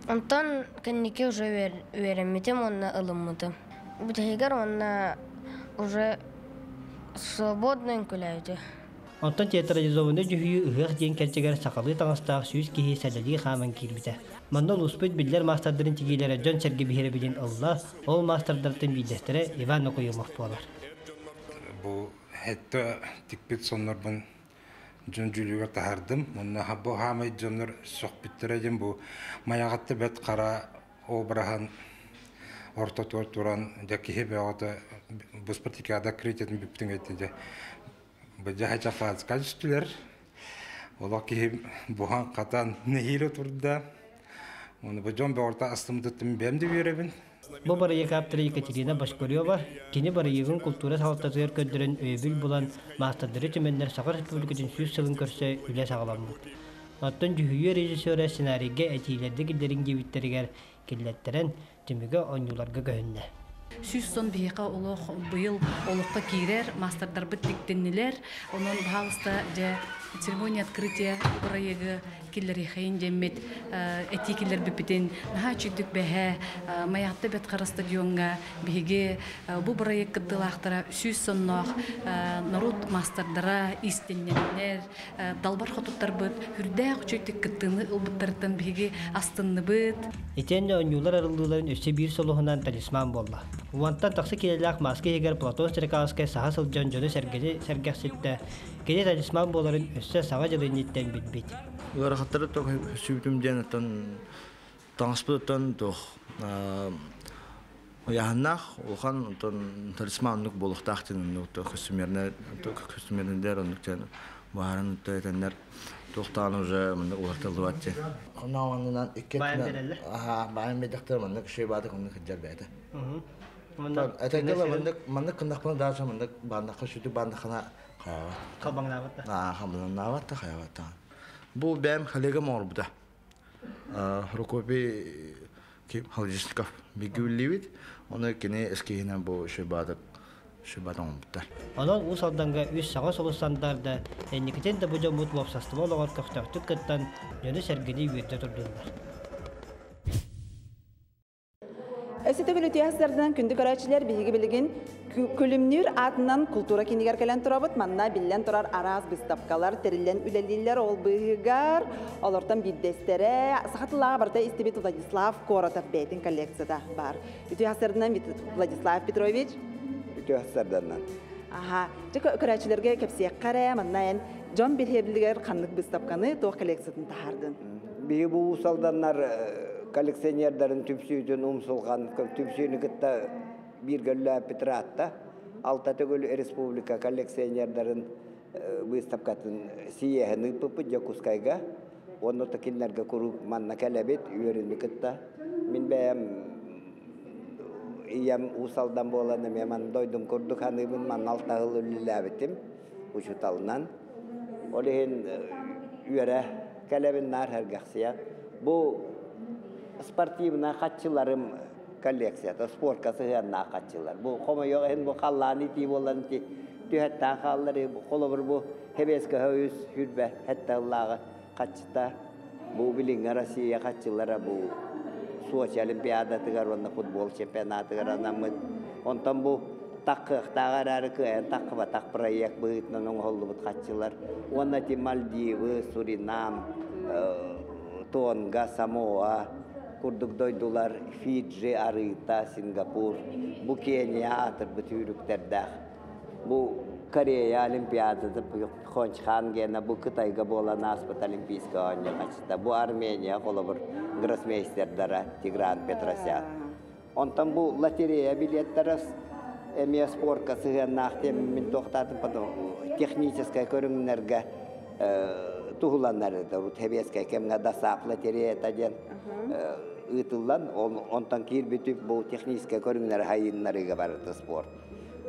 Онтон кэнники уже үөрэммитим уонна ылыммытым. Бүтэһигэр уонна уже свободно үҥкүүлээбитим. Онтон театрализованнай дьүһүйүү ыһыах диэн кэрчигэр сахалыы таҥастаах сүүс киһи сэлэлии хааман киирбитэ. Манна улууспут биллэр маастардарын тигиилэрэ дьон-сэргэ биһирэбилин ылла, ол маастардартан биирдэстэрэ Иван Окоемов буолар. Бу хэтте тикпит соннорбун дьон дьүүлүгэр таһаардым. Уонна бу хаамай дьоннор сөхпүттэрэ диэн бу Майаҕатта бэт хара обраһын ортотугар туран дьэ киһи бөҕөтө бу спартакиада открытиетын бүптүҥ этэ дьэ Быдьаһа хаацка түстүлэр. Олох киһи буһан-хатан нэһиилэ турда. Оны бу дьон бөҕөртө астыммытыттан бэйэм да үөрэбин. Бу бырайыак ааптара Екатерина Башкарева кини бырайыагын култуура салалтатыгар көрдөрөн өйөбүл булан, маастардары түмэннэр Саха Республикатын сүүс сылын көрсө үлэ саҕаламмыт. Оттон дьүһүйүү режиссера сценарийга этиилэрдэ киллэриҥ диэбиттэригэр киллэттэрэн, түмүгэ оонньууларга көһүннэ. 100 сон биһиэхэ олох быйыл олоххо киирэр, маастардарбыт тиктиннилэр. Онон, баһаалыста, дьэ, церемония открытия бырайыагы киллэриэхэйин диэммит этии киллэрбиппитин наһаа үчүйдүк бэһэ Майаатта Бэт Хара стадиоҥҥа биһиги бу бырайыак кыттыылаахтара 100 сонноох норуот маастардара, иистэнньэҥнэр, далбар хотуттарбыт үрдээх үчүгдүк кыттыыны ылбыттарыттан биһиги астынныбыт. Итиэннэ оонньуулар арыллыыларын өссө биир солуһунан талисман буолла. Уонтан тахса киилэлээх мааска иһигэр Платон Стрекаловскай саһа сылдьан дьону-сэргэни сэргэхситтэ. Кини талисман буоларын өссө Саҥа дьыл инниттэн билбит. Ыарахаттары сүбүтүм диэн оттон таҥаспытыттан туох ыйааһыннаах улахан онтон талисман оннук буолуохтаах диэн оннук костюмернай костюмернайдер оннук диэн баарын этэннэр туохтаан уже маннык уларытыллыбат диэн. Оннынан икки аха баайан биэрдэхтэр маннык шей баатык оннук сылдьар бэйэтэ. Этэргэ маннык маннык кыннахпына даача маннык бааннахха сүтүк бааннаххына хаябат. Халбаҥнаабат да. Аа халбаҥнаабат да хаябат да. Бу бэйэм коллегам оҥорбута. Прокопий Холодильников бигүүллүүбүт. Оны кини эскиһинэн бу шөбаатык шөбаат оҥорбуттар. Онон Уус Алданга үс саҥа сулус сандаарда, инникитин да бу дьоммут уопсастыба олоҕор көхтөөхтүк кыттан, дьону-сэргэни үөрдэ турдуннар. Өссө төгүл үтүө сардан күндү көрөөччүлэр биһиги билигин Күлүмнүүр аатынан култуура киинигэр кэлэн турабыт. Манна биллэн турар араас быыстапкалар тэриллэн үлэлииллэр. Ол быыһыгар олортон биирдэстэрэ саха тыллааҕа барыта истибит Владислав Коротов бэйэтин коллекцията баар. Үтүө сарданан Владислав Петрович. Үтүө сарданан. Аха. Дьэ көрөөччүлэргэ кэпсиэххэ эрэ манна эн дьон биһиэбилигэр ханнык быыстапканы туох коллекциятын таһаардын? Биһи бу Уус Алданнар коллекционердарын түмсүүтүн умсулҕан түмсүүнү кытта бииргэ үлэлээппит ыраатта. Алта төгүл республика коллекционердарын выставкатын сийиэһин ыыппыппыт Дьокуускайга. Онно кинилэргэ куруук манна кэлэбит, үөрүүнү кытта. Мин бэйэм ийэм Уус Алдан буолан эмиэ манна дойдум курдук саныыбын, манна алта сыл үлэлээбитим учууталынан. Ол иһин үөрэ кэлэбин наар сэргэхсийэ. Бу спортивнай хаччыларым коллекцията, спортка сыһыаннаах хаччылар. Бу хомойуох иһин бу халлаан итии буолан ити түһэттээн хааллар. Холобур бу Хебескэ үс хүрбэ хэтте ыллааҕы хаччыта. Бу билиҥҥи Россия хаччылара бу Сочи Олимпиадатыгар уонна футбол чемпионатыгар анаммыт. Онтон бу таккыахтааҕа эрээри кыайан таххыбатах проект быһыытынан оҥоһуллубут хаччылар. Уонна ити Мальдивы, Суринам, Тонга, Самоа, курдук дойдулар, Фиджи арыыта, Сингапур, бу Кения аатырбыт сүүрүктэрдээх. Бу Корея Олимпиадата Пхенчхан гена бу Кытайга буолан ааспыт Олимпийскай оонньуу хачыта. Бу Армения холобур гроссмейстердара Тигран Петросян. Онтон бу лотерея билеттара эмиэ спорка сыһыаннаах мин туохтаатым потом техническай көрүҥнэргэ туһуланар урут сэбиэскэй кэмҥэ досааф лотереята диэн ыытыллан онтон киирбит бу техническай көрүҥнэр хайыннарыыга барыта спорт.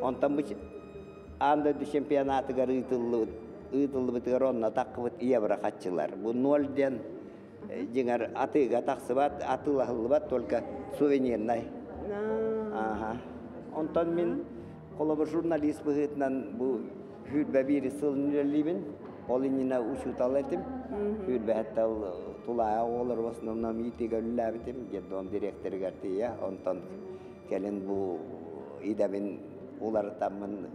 Онтон бу аан дойду чемпионатыгар ыытыллыбыт ыытыллыбытыгар онно таххыбыт евро хаччылар. Бу ноль диэн дьиҥэр атыыга тахсыбат, атыылаһыллыбат, только сувенирнай. Ага. Онтон мин холобур журналист быһыытынан бу 21 сыл үлэлиибин. Ол иннинэ учуутал этим. Сүүрбэһэттэ тулаайах оҕолор в основном иитиигэ үлэлээбитим. Детдом директорыгар тиийэ. Онтон кэлин бу идэбин уларытаммын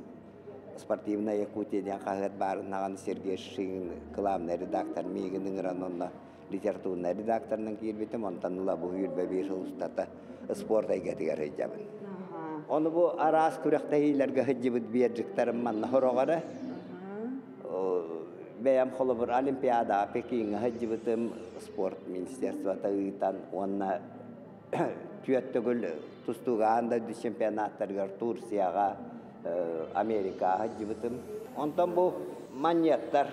«Спортивная Якутия» диэн хаһыат баарын наҕан Сергей Шишигин главный редактор миигин ыҥыран онно литературнай редакторынан киирбитим. Онтон ыла бу 21 сыл устата спорт эйгэтигэр сылдьабын. Ону бу араас күрэхтэһиилэргэ сылдьыбыт биэрдьиктэрим манна сороҕо бэйэм холобур Олимпиадаҕа Пекиҥҥэ сылдьыбытым спорт министерствота ыытан уонна түөрт төгүл тустууга аан дойду чемпионаттарыгар Турцияҕа, Америкаҕа сылдьыбытым. Онтон бу манньыаттар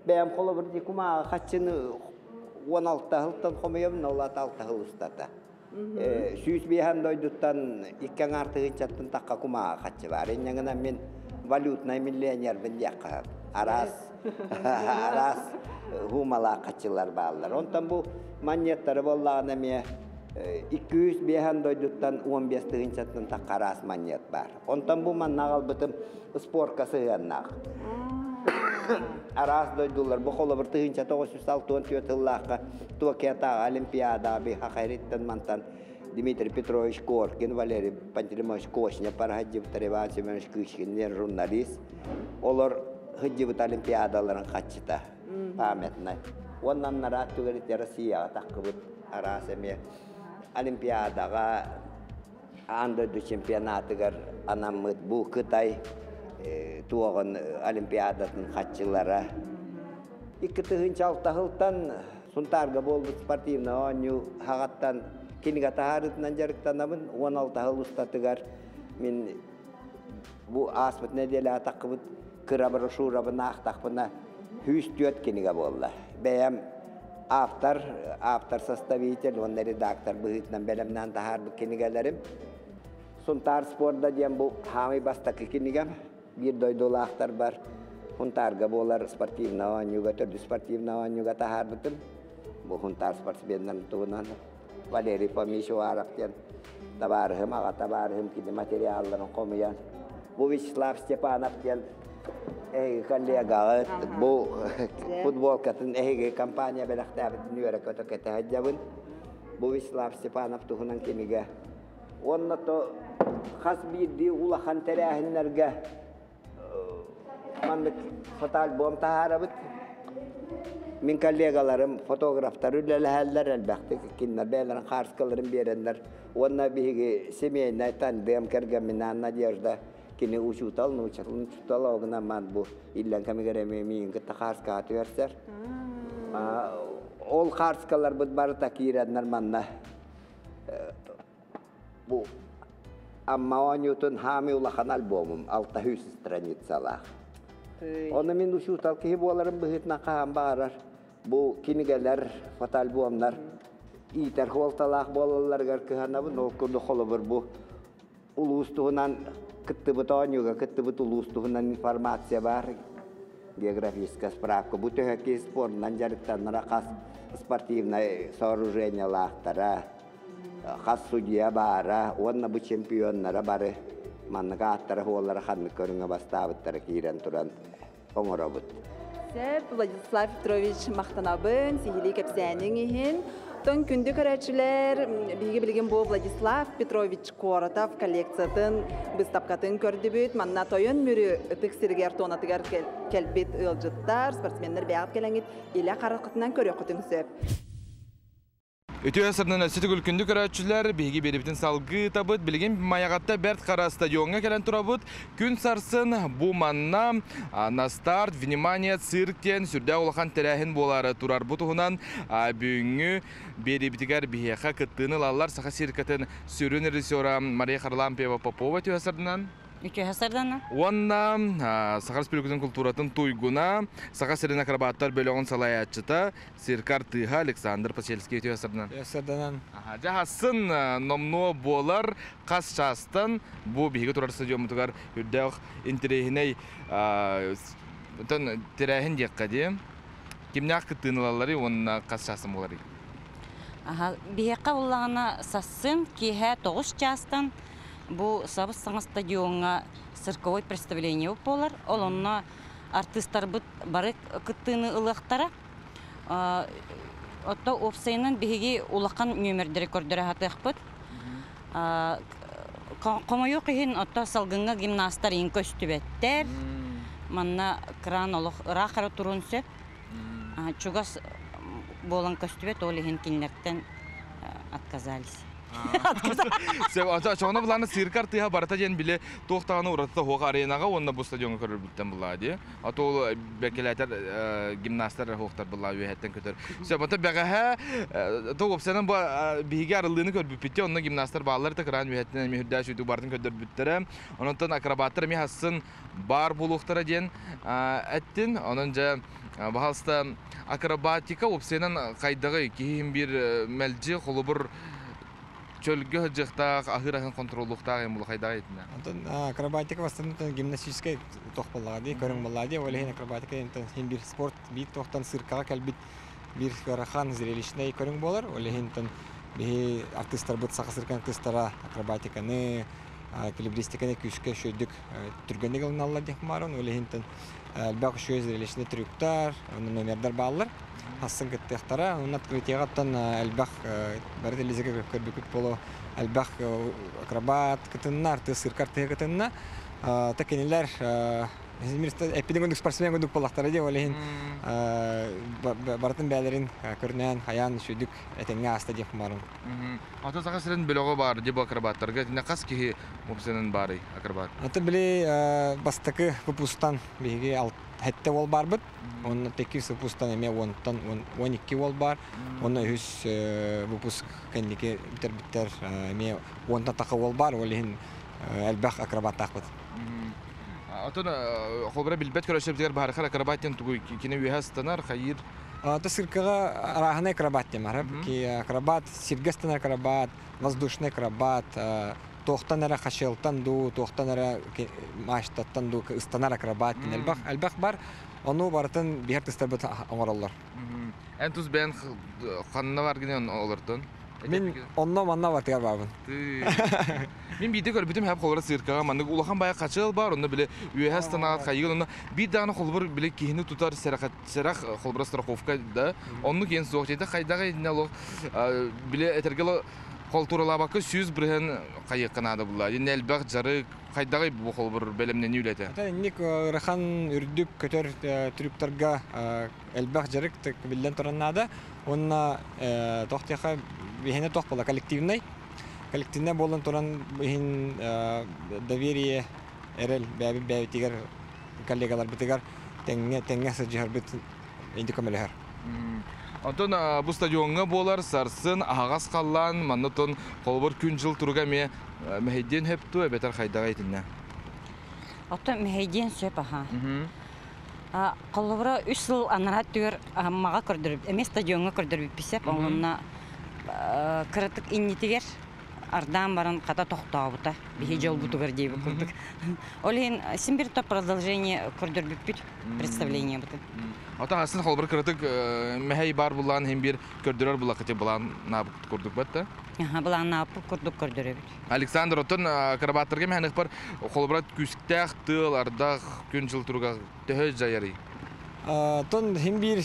бэйэм холобур ди кумааҕы хаччыны 16 сылтан хомуйабын, ол 6 сыл устата. 105 дойдуттан икки аҥаар тыһыынчаттан тахха кумааҕы хаччы баар. Инньэ мин валютнай миллионербын диэххэ араас араас хуумалаах хаччылар бааллар. Онтон бу манньыаттары буоллаҕына эмиэ 205 дойдуттан 15 тыһыынчаттан тахха араас манньыат баар. Онтон бу манна аҕалбытым спорка сыһыаннаах. Араас дойдулар бу холобур 1964 сыллаахха Токиотааҕы Олимпиадаҕа Бихахайриттан мантан Дмитрий Петрович Коркин, Валерий Пантелеймонович Кошнев бара сылдьыбыттар, Иван Семенович Кычкин диэн журналист. Олор сылдьыбыт Олимпиадаларын хаччыта памятнай. Уонна аннараа өттүгэр ити Россияҕа таххыбыт араас эмиэ Олимпиадаҕа аан дойду чемпионатыгар анаммыт бу Кытай туоҕун Олимпиадатын хаччылара. 2006 сылтан Сунтаарга буолбут спортивнай оонньуу хаҕаттан кинигэ таһаарыытынан дьарыктанабын. 16 сыл устатыгар мин бу ааспыт нэдиэлэ таххыбыт кыра брошюрабын аахтахпына 104 кинигэ буолла. Бэйэм автор, автор составитель уонна редактор быһыытынан бэлэмнээн таһаарбыт кинигэлэрим. Сунтаар спорда диэн бу хаамый бастакы кинигем. Биир дойдулаахтар бар. Хунтаарга буолар спортивный оонньууга, төрдүс спортивный оонньууга таһаарбытым. Бу Хунтаар спортсменнарын туһунан Валерий Фомич Уаров диэн табаарыһым, аҕа табаарыһым кини материалларын хомуйан. Бу Вячеслав Степанов диэн эһиги коллегаҕыт бу футболкатын эһиги компания бэлэхтээбитин үөрэ көтө кэтэ сылдьабын. Бу Вячеслав Степанов туһунан кинигэ. Уонна то хас биирдии улахан тэрээһиннэргэ маннык фотоальбом таһаарабыт. Мин коллегаларым фотографтар үлэлэһэллэр элбэхтик кинилэр бэйэлэрин хаарскаларын биэрэннэр уонна биһиги семейнай тандем кэргэмминаан Надежда кини учуутал нууччатын учуутал оҕуна ман бу иллэҥ кэмигэр эмиэ миигин кытта хаарскаҕа түһэрсэр. Ол хаарскаларбыт барыта киирэннэр манна бу Амма оонньуутун хаамый улахан альбомум 600 страницалаах. Оны мин учуутал киһи буоларым быһыытынан хаһан баҕарар бу кинигэлэр, фотоальбомнар иитэр хуолталаах буолалларыгар кыһанабын. Ол курдук холобур бу улуус туһунан кыттыбыт оонньууга кыттыбыт улуус туһунан информация баар. Географическая справка. Бу төһө киһи спордунан дьарыктанара хас спортивнай сооружениялаахтара, хас судья баара уонна бу чемпионнара бары маннык ааттара хуоллара ханнык көрүҥҥэ бастаабыттара киирэн туран оҥоробут. Сөп, Владислав Петрович махтанабын, сиһилии кэпсээниҥ иһин. Тон күндү көрөөччүлэр, биһиги билигин бу Владислав Петрович Коротов коллекциятын быыстапкатын көрдүбүт. Манна Тойон Мүрү ытык сиригэр туонатыгар кэлбит ыалдьыттар, спортсменнар бэйэҕит кэлэҥҥит илэ хараххытынан көрүөххүтүн сөп. Үтүө сырнын өссө төгүл күндү көрөөччүлэр, биһиги биэрибитин салгыы табыт. Билигин Майаҕатта Бэрт Хара стадиоҥҥа кэлэн турабыт. Күн сарсын бу манна на старт, внимание, цирк диэн сүрдээх улахан тэрээһин буолаары турар. Бу туһунан бүгүҥҥү биэриибитигэр биһиэхэ кыттыыны ылаллар Саха циркатын сүрүн режиссера Мария Харлампьева Попова үтүө сырдынан. Үтүө сардана. Уонна Саха Республикатын култууратын туйгуна, Саха сирин акробаттар бөлөҕүн салайааччыта, цирк артыыһа Александр Посельский үтүө сарданан. Үтүө сарданан. Дьаһасын номнуо буолар хас чаастан бу биһиги турар стадиоммутугар үрдээх интэриэһинэй тэрээһин диэххэ дии. Кимнээх кыттыыны ылалларый уонна хас чаастан буоларый? Биһиэхэ буллаҕына сассын киэһэ 9 чаастан Бу сабыс-саҥа стадиоҥҥа цирковой представление буолар. Ол онно артыыстарбыт бары кыттыыны ылыахтара. Отто уопсайынан биһиги улахан нүөмэрдэри көрдөрө сатыахпыт. Хомойуох иһин, отто салгыҥҥа гимнастар иин көстүбэттэр. Манна кран олох ыраах эрэ туруон сөп. Чугас буолан көстүбэт, ол иһин кинилэртэн отказались. Чоҕоно былаана цирк артыыһа барыта диэн били туох даҕаны уратыта суох аренаҕа уонна бу стадиоҥҥа көрөрбүттэн буллаа дии. А то ол бэкэлээтэр гимнастар суохтар буллаа үөһэттэн көтөр. Сөп, ото бэҕэһээ то уопсайынан бу биһиги арыллыыны көрбүппүт онно гимнастар бааллар да кыраан үөһэттэн эмиэ үрдээх сүүтүк бартын көрдөрбүттэрэ. Онон акробаттар эмиэ хассын баар буолуохтара диэн эттин. Онон дьэ баһалста акробатика уопсайынан хайдаҕый киһи биир мэлдьи холобур чөлгө сылдьыахтаах аһыыр аһын контроллуохтаах эм хайдаҕый итинэ. Онтон акробатика бастан гимнастическай тох буоллаҕа дии, көрүҥ буоллаҕа дии. Ол иһин акробатика диэн биир спорт биир туохтан циркаҕа кэлбит биир ыарахан зрелищнэй көрүҥ буолар. Ол иһин биһи артыыстарбыт саха циркын артыыстара акробатиканы, эквилибристиканы күүскэ үчүгэйдик түргэнник ылыналлар диэх баарын. Ол иһин элбэх үчүгэй зрелищный трюктар, номердар бааллар. Хассын кыттыахтара. Онон открытиеҕа элбэх бары телевизорга көрбүкүт боло элбэх акробат кытынна, артыыс цирк артыыһа кытынна. Та кинилэр эппитин курдук спортсмен курдук буоллахтара дии, ол иһин барытын бээлэрин көрүнээн, хайаан үчүгдүк этэҥҥэ ааста диэх баарым. Ата Саха сирин бөлөҕө баар дии бу акробаттарга. Итиннэ хас киһи уопсайынан баарый акробат? Ата били бастакы выпустан биһиги хэттэ уол баарбыт. Онно теккис выпустан эмиэ уонтан 12 уол баар. Онно үһүс выпуск кэнники бүтэрбиттэр эмиэ уонтан таха уол баар. Ол иһин элбэх акробаттаахпыт. Отон холбура билбэт көрөсөбүтүгэр баарыхар акробат диэн тугуй кини үөһэ ыстанар, хайыыр? Ата циркаҕа арааһынай акробат диэн бар. Акробат, сиргэ ыстанар акробат, воздушный акробат, туохтан эрэ хашелтан дуу, туохтан эрэ мачтаттан дуу ыстанар акробат диэн элбэх элбэх бар. Ону барытын биһэр тыстарбыт оҥороллор. Эн тус бэйэн ханна бар гинен олортон? Мин онно манна бартыгар баабын. Мин биирдэ көрбүтүм хэп холобура циркаҕа маннык улахан баайа хачыал бар, онно били үөһэ станаат хайыгын, онно биир даҕаны холобур били киһини тутар сэрэх холобура страховка да, оннук иэн суох дьиэтэ хайдаҕа иннэ олох били этэргэ холтуралаабакка 100% хайыахха наада булла. Иннэ элбэх дьарык хайдаҕый бу холобур бэлэмнэнии үлэтэ? Ата инник ыарахан үрдүк көтөр трюктарга элбэх дьарык биллэн туран наада. Уонна туох диэхэ биһиэнэ туох буола коллективнай. Коллективнай буолан туран иһин доверие эрэл бэйэбит бэйэбитигэр коллегаларбытыгар тэҥҥэ тэҥҥэ сылдьыһарбыт инди көмөлөһөр. Онтон бу стадиоҥҥа буолар сарсын аһаҕас халлаан манна тон холобур күн-дьыл туруга эмиэ мэһэйдиэн сөп дуо эбэтэр хайдаҕа итиннэ? Оттон мэһэйдиэн сөп аха. Холобура үс сыл анараа өттүгэр Аммаҕа көрдөрүп, эмиэ стадиоҥҥа көрдөрбүппүт сөп. Онно кыратык иннитигэр ардаан баран хата тохтообута. Биһи дьолбутугар диэбит курдук. Ол иһин син бир то продолжение көрдөрбүппүт представлениебытын. Ата асын холобур кыратык мэһэй бар булаан иһин бир көрдөрөр булакыты былаан наабыт курдук батта. Былааннаабыт курдук көрдөрөбүт. Александр, оттон акробаттарга мэһэниэхпэр холобура күүстээх тыал, ардах, күн-дьыл туруга төһө дьайарый? Тон хим биир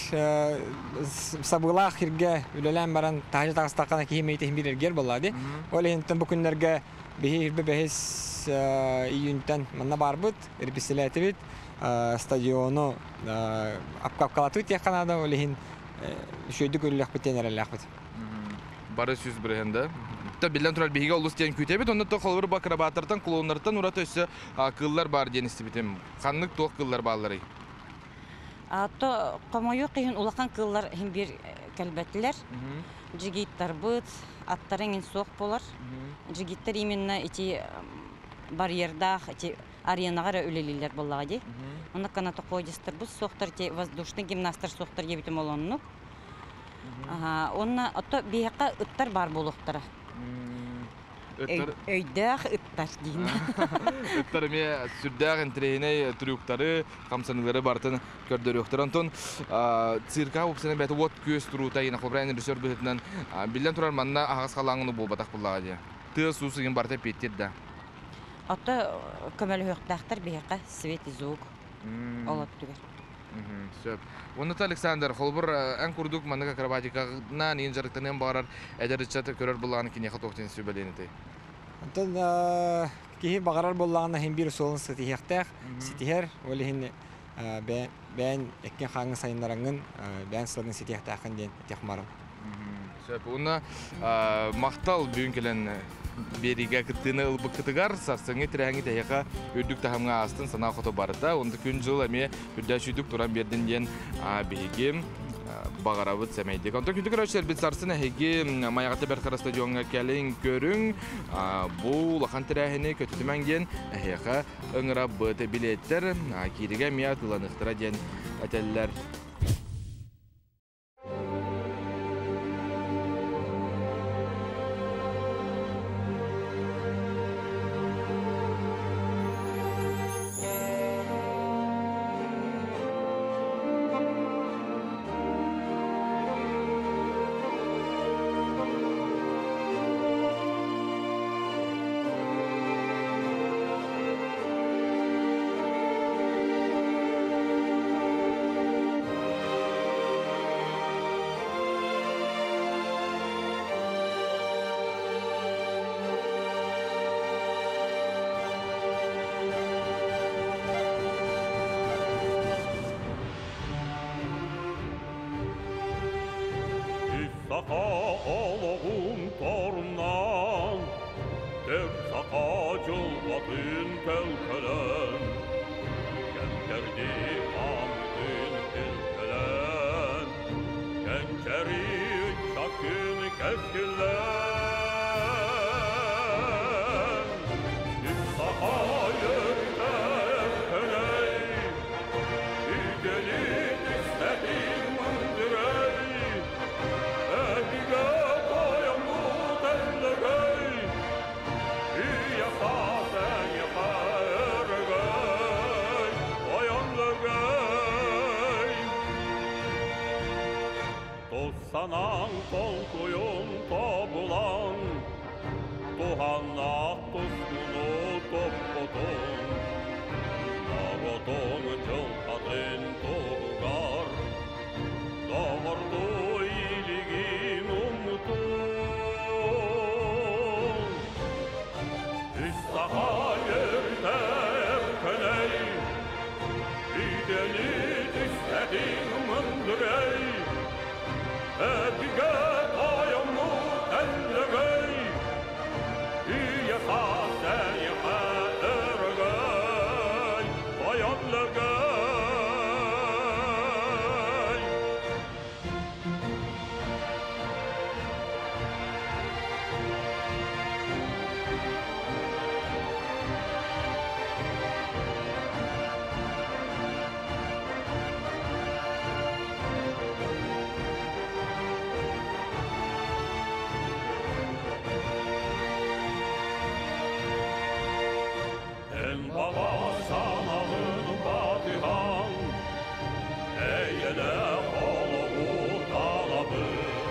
сабыылаах сиргэ үлэлээн баран таһырдьа таҕыстаххына киһи мэйитэ хим биир эргиэр буоллаа дии. Ол иһинтэн бу күннэргэ биһи ирбэ бэһис июньтэн манна баарбыт, ирбисилээтибит, стадиону апкапкалатыы диэххэ наада, ол иһин үчүгэйдик үлэлэхпит диэн эрэллээхпит. Бары 100%, да. Та биллэн турар биһиги олус диэн күүтэбит. Онно то холобур бу акробаттартан, клоуннартан ураты өссө кыыллар баар диэн истибитим. Ханнык туох кыыллар баалларый? То хомойуох иһин улахан кыыллар иһин биир кэлбэтилэр. Джигиттарбыт, аттара иҥин суох буолар. Джигиттар именно ити барьердаах ити аренаҕа эрэ үлэлииллэр буоллаҕа дии. Онно канатоходистарбыт суохтар, ити воздушный гимнастар суохтар диэбитим ол оннук. Уонна ото биһиэхэ ыттар баар буолуохтара. Өйдөөх ыттар диин. Ыттар эмиэ сүрдээх интэриэһинэй трюктары, хамсаныылары барытын көрдөрүөхтэр. Онтон цирка уопсайынан бэйэтэ уот күөс туруута холобура режиссер быһыытынан биллэн турар манна аһаҕас халааҥҥыны буолбатах буоллаҕа дии. Тыа суус ыгын барыта эппиэттиир да. Ото көмөлөһүөхтээхтэр биһиэхэ свет и звук ол өттүгэр. Сөп. Уонна Александр, холобур, эн курдук маннык акробатиканан иин дьарыктаныан баҕарар эдэр ыччат көрөр буллаҕына киниэхэ туох диэн сүбэлиэн этэй? Онтон киһи баҕарар буоллаҕына иһин биир суолун ситиһиэхтээх, ситиһэр. Ол иһин бэйэн эккин хааҥҥын сайыннараҥҥын бэйэн сылын ситиэхтээххин диэн этиэх барым. Сөп. Уонна махтал бүгүн кэлэн биэриигэ кыттыыны ылбыккытыгар сарсыҥҥы тирээҥҥи тэһиэхэ үрдүк таһымҥа аастын санаа хоту барыта. Онто күн-дьыл эмиэ үрдээчүйдүк туран биэрдин диэн биһиги баҕарабыт сэмэйдик. Онтон күндү көрөөччүлэрбит сарсын эһиги Майаҕатта Бэрт Хара стадиоҥҥа кэлиҥ, көрүҥ. Бу улахан тэрээһини көтүтүмэҥ диэн эһиэхэ ыҥырабыт. Билиэттэр кииригэ эмиэ атыыланыахтара диэн этэллэр. Саха олоҕун торунан, Төр саха дьылҕатын көлкөлөн, Кэмкэрди хаамытын илкэлэн, Кэнчэри ыччаккын кэскиллэн. Үс саха өрүтэр көлөй, Үгэни түстэтин мындырай, Өбүгэ тойоммут өллөгөй, Үйэ саас эйиэхэ өрөгөй, Тойон лөгөй. Тус санаң толкуйун тобулан, Туһаннаах тускуну топпутун, Норуотуҥ дьылҕатын туһугар, Доҕордуу илигин умнутун. Үс саха өрүтэр көнөй, Үгэни түстэтин мындырай, Өбүгэ тойоммут өллөгөй, Үйэ саас эйиэхэ өрөгөй, Тойон лөгөй. Эн баҕа санаҕын батыһан, Эйэлээх олоҕу талабын,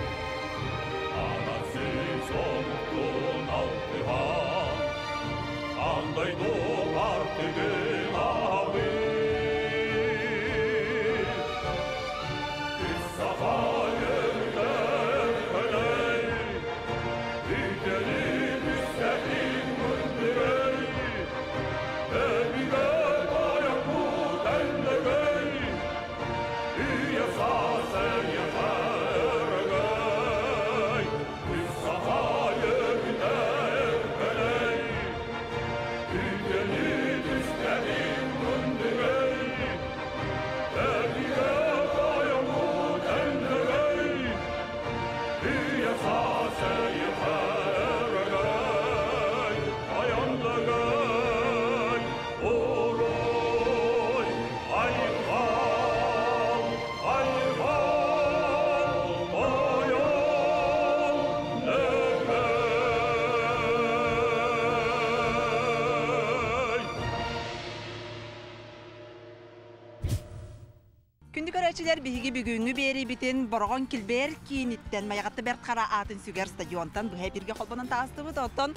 Анасыз омуктун алтыһан, Аан дойду артыгын аһабын. Үс саха өрүтэр көлөй, Үгэни түстэтин мындырай, Өбүгэ тойоммут өллөгөй, Үйэ саас эйиэхэ өрөгөй, Үс көрөөчүлэр биһиги бүгүҥҥү биэриибитин Бороҕон килбэйэр кииниттэн Майаҕатта Бэрт Хара аатын сүгэр стадионтан быһа эпиргэ холбонон таҕыстыбыт. Оттон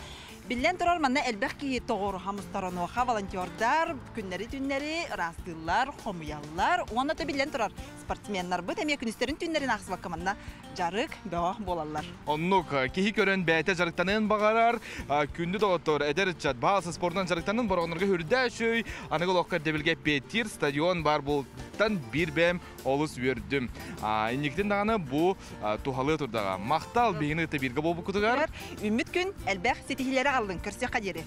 биллэн турар манна элбэх киһи тоҕуоруһа мустар онуоха волонтердар күннэри-түннэри ыраастыыллар, хомуйаллар. Уонна да биллэн турар спортсменнарбыт эмиэ күнүстэрин түннэрин аахсыбакка манна дьарык бөҕө буолаллар. Оннук киһи көрөн бэйэтэ дьарыктаныан баҕарар. Күндү доҕоттор, эдэр ыччат баалса спордунан дьарыктанын Бороҕоннорго үрдээ үчүгэй аныгы олоххо ирдэбилгэ эппиэттиир стадион баар буолтан биир бэйэм олус үөрдүм. Инникитин даҕаны бу туһалыа турдаҕа. Махтал биһигини кытта бииргэ буолбуккутугар. Үүммүт күн элбэх ситиһиилэри аҕаллын. Көрсүөххэ диэри.